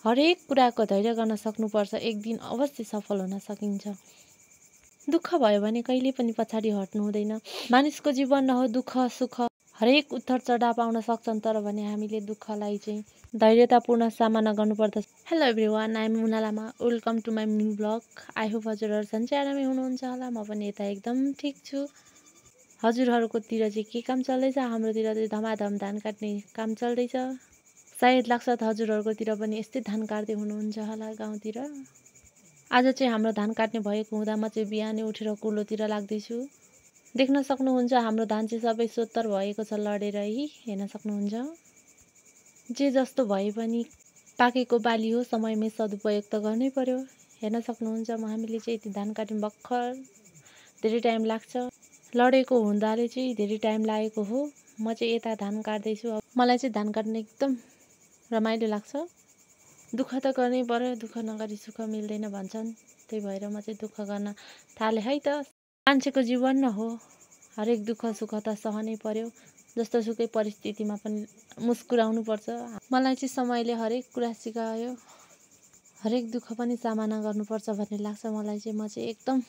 हरेक कुराको धैर्य गर्न सक्नुपर्छ। एक दिन अवश्य सफल हुन सकिन्छ। दुःख भयो भने कहिले पनि पछाडि हट्नु हुँदैन। मानिसको जीवन हो दुःख सुख हरेक उत्तर चढाव आउन सक्छन्, तर भने हामीले दुःखलाई चाहिँ धैर्यतापूर्ण सामना गर्नुपर्दछ। Hello everyone, I am Muna Lama. Welcome to my new blog. I hope हजुरहरू सन्चै आरामै हुनुहुन्छ होला। म पनि यता एकदम ठिक छु। हजुरहरूकोतिर चाहिँ के काम चल्दैछ? हाम्रोतिर चाहिँ धमाधम धान काट्ने काम चल्दैछ। सायद लाग्छ त हजुरहरूकोतिर पनि यस्तै धान काट्दै हुनुहुन्छ होला गाउँतिर। आज चाहिँ हाम्रो धान काट्ने भएको हुँदा म चाहिँ बिहानै उठेर कुलोतिर लाग्दैछु। देख्न सक्नुहुन्छ हाम्रो धान चाहिँ सबै सोत्तर भएको छ लडेर। हेर्न सक्नुहुन्छ। जे जस्तो भए पनि पाकेको बाली हो, समयमै सदुपयोग त गर्नै पर्यो। हेर्न सक्नुहुन्छ हामीले चाहिँ यति धान काट्यौँ भर्खर, धेरै टाइम लाग्छ। लडेको हुँदाले चाहिँ धेरै टाइम लागेको हो। म चाहिँ यता धान काट्दैछु। मलाई चाहिँ धान काट्न एकदम रमाइलो लाग्छ। दुःख त गर्नै पर्यो, दुःख नगरी सुख मिल्दैन भन्छन्। त्यही भएर म चाहिँ दुःख गर्न थालेँ है त। मान्छेको जीवन न हो, हरेक दुःख सुख त सहनै पर्यो। जस्तो सुकै परिस्थितिमा पनि मुस्कुराउनु पर्छ। मलाई चाहिँ समयले हरेक कुरा सिकायो। हरेक दुःख पनि सामना गर्नुपर्छ भन्ने लाग्छ मलाई चाहिँ। म चाहिँ एकदम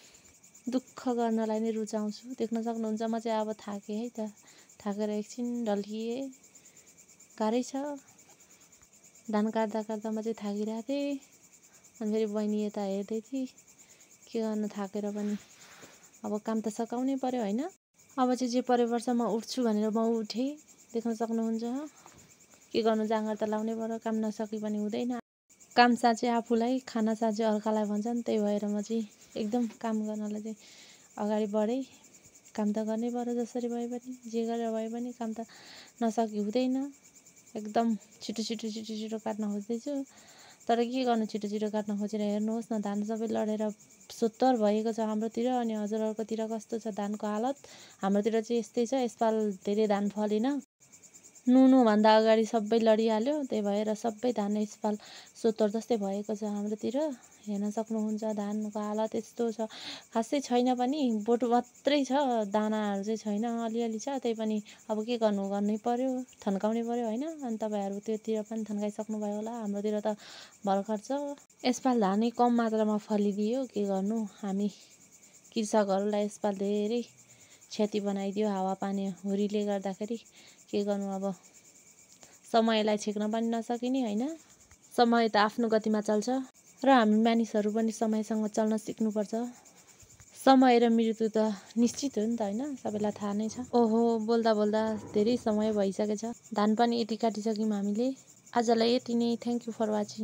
दुःख गर्नलाई नै रुचाउँछु। देख्न सक्नुहुन्छ म चाहिँ अब थाकेँ है त। थाकेर एकछिन ढल्किएँ। गाह्रै छ। धान काट्दा काट्दा म चाहिँ थाकिरहेको थिएँ। अनि फेरि बहिनी यता हेर्दै थिएँ। के गर्नु, थाकेर पनि अब काम त सकाउनै पर्यो होइन। अब चाहिँ जे परे पर्छ म उठ्छु भनेर म उठेँ। देख्न सक्नुहुन्छ। के गर्नु, जाँगर त लाउनै पर्यो। काम नसके पनि हुँदैन। काम साँचे आफूलाई, खाना साँचे अर्कालाई भन्छन्। त्यही भएर म चाहिँ एकदम काम गर्नलाई चाहिँ अगाडि बढेँ। काम त गर्नै पर्यो जसरी भए पनि, जे गरेर भए पनि काम त नसकी हुँदैन। एकदम छिटो छिटो छिटो छिटो काट्न खोज्दैछु। तर के गर्नु, छिटो छिटो काट्न खोजेर हेर्नुहोस् न, धान सबै लडेर सोत्तर भएको छ हाम्रोतिर। अनि हजुरहरूकोतिर कस्तो छ धानको हालत? हाम्रोतिर चाहिँ यस्तै छ। यसपाल धेरै धान फलेन। नुनुभन्दा अगाडि सबै लडिहाल्यो। त्यही भएर सबै धान यसपाल सोत्तर जस्तै भएको छ हाम्रोतिर। हेर्न सक्नुहुन्छ धानको हालत यस्तो छ। खासै छैन पनि, बोट मात्रै छ, दानाहरू चाहिँ छैन, अलिअलि छ। त्यही पनि अब के गर्नु, गर्नै पर्यो, थन्काउनै पर्यो होइन। अनि तपाईँहरू त्योतिर पनि थन्काइसक्नुभयो होला। हाम्रोतिर त भर्खर छ। यसपाल धानै कम मात्रामा फलिदियो। के गर्नु, हामी कृषकहरूलाई यसपाल धेरै क्षति बनाइदियो हावापानी हुरीले गर्दाखेरि। के गर्नु, अब समयलाई छेक्न पनि नसकिने होइन। समय त आफ्नो गतिमा चल्छ र हामी मानिसहरू पनि समयसँग चल्न सिक्नुपर्छ। समय र मृत्यु त निश्चित हो नि त होइन, सबैलाई थाहा नै छ। ओहो, बोल्दा बोल्दा धेरै समय भइसकेछ। धान पनि यति काटिसक्यौँ हामीले। आजलाई यति नै। Thank you for watching.